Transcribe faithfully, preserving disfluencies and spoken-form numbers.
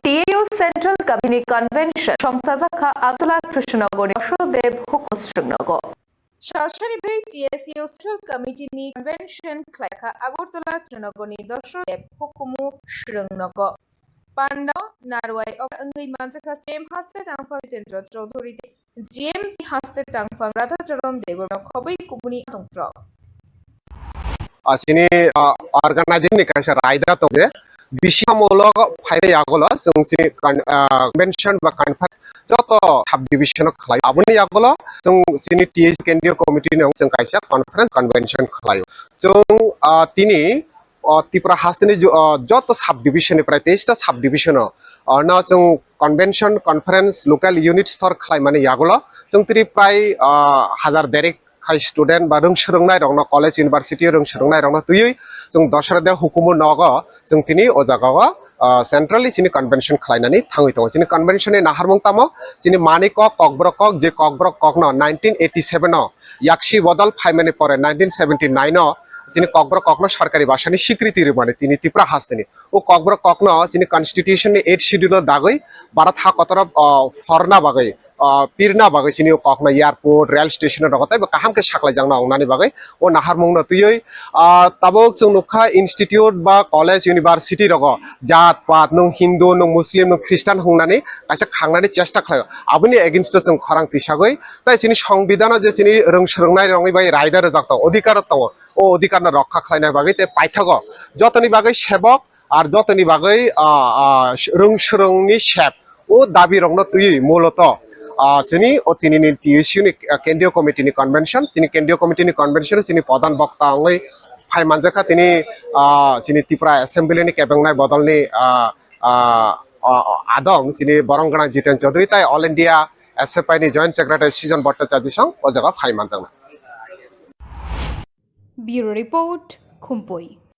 T A U Central Committee ni convention songchajak kha Agartala Krishnanagar ni Dashrath Deb hukumu swrwngnogo. Salsani bagwi T S U Central Committee ni convention khlai kha Agartala Krishnanagar ni Dashrath Deb hukumu swrwngnogo. Pandao narwai ok wngwi manjakha C M haste tangphang Jitendra Chaudhuri tei G M T haste tangphang Radhacharan Debbarma khobwi kubuni tongtrok. Ah, chini, ah, organizing ni kaisa raida tong je, bisingo ulo phaina yagulo chwng chini con-, ah, convention ba conference joto sub division o khlai. Aboni yagulo chwng chini T S U kendriya committee ni chwng kaisa conference convention khlai. Chwng, ah, tini, o Tripura hasteni jo-, o joto sub division ni prai teis ta sub division o, o no chwng convention conference local unit stor khlai mani yagulo chwng tini prai, o, hajar derek khai student ba rwng swrwngnai rokno college university rwng swrwngnai rokno twiwi chwng Dashrath Deb hukumu nogo chwng tini o jaga o, o, centrally chini convention khlainani thangwi tongo. Chini convention ni naharmung tamo chini manwi kok, kokborok kok, je kokborok kokno nineteen eighty seven o yaksi bodol phaimani pore nineteen seventy nine o chini kokborok kokno sarkari bhasha ni sikriti rwmani tini Tripura hasteni. O kokborok kokno chini constitution ni eighth schedule o dagwi Bharat ha kotor o, o, phorna bagwi, o, pirna bagwi chini o kokno airport, rail station o rogo tei bo kaham khe saklaijakna wngnani bagwi o naharmung no twiwi, o, tabuk chwng nukha institute ba college university rogo jat pat nwng Hindu, nwng Muslim, nwng Christian hwngnani kaisa khangnani chesta khlaio. Aboni against o chwng khorang tisagwi tei chini songbidan o je chini rwng swrwngnai rokni bai raida rwjak tongo, odhikar tongo, o odhikar no rokha khlaina bagwi tei paithago jotoni bagwi sebok ar jotoni bagwi, ah, ah, rwng swrwngni sep o dabi rokno twiwi muloto, ah, chini o tinini T S U ni, ah, kendriya committee ni convention, tini kendriya committee ni convention chini pradhan bokta wngwi phai manjakha tini, ah, chini Tripura assembly ni kebengnai bodolni, ah, ah, ah, adong chini borong gwnang Jiten Chaudhary tai All India S F I ni Joint Secretary Sijon Bhattacharya song o jaga phai manjakna. Bureau Report, Khumpui.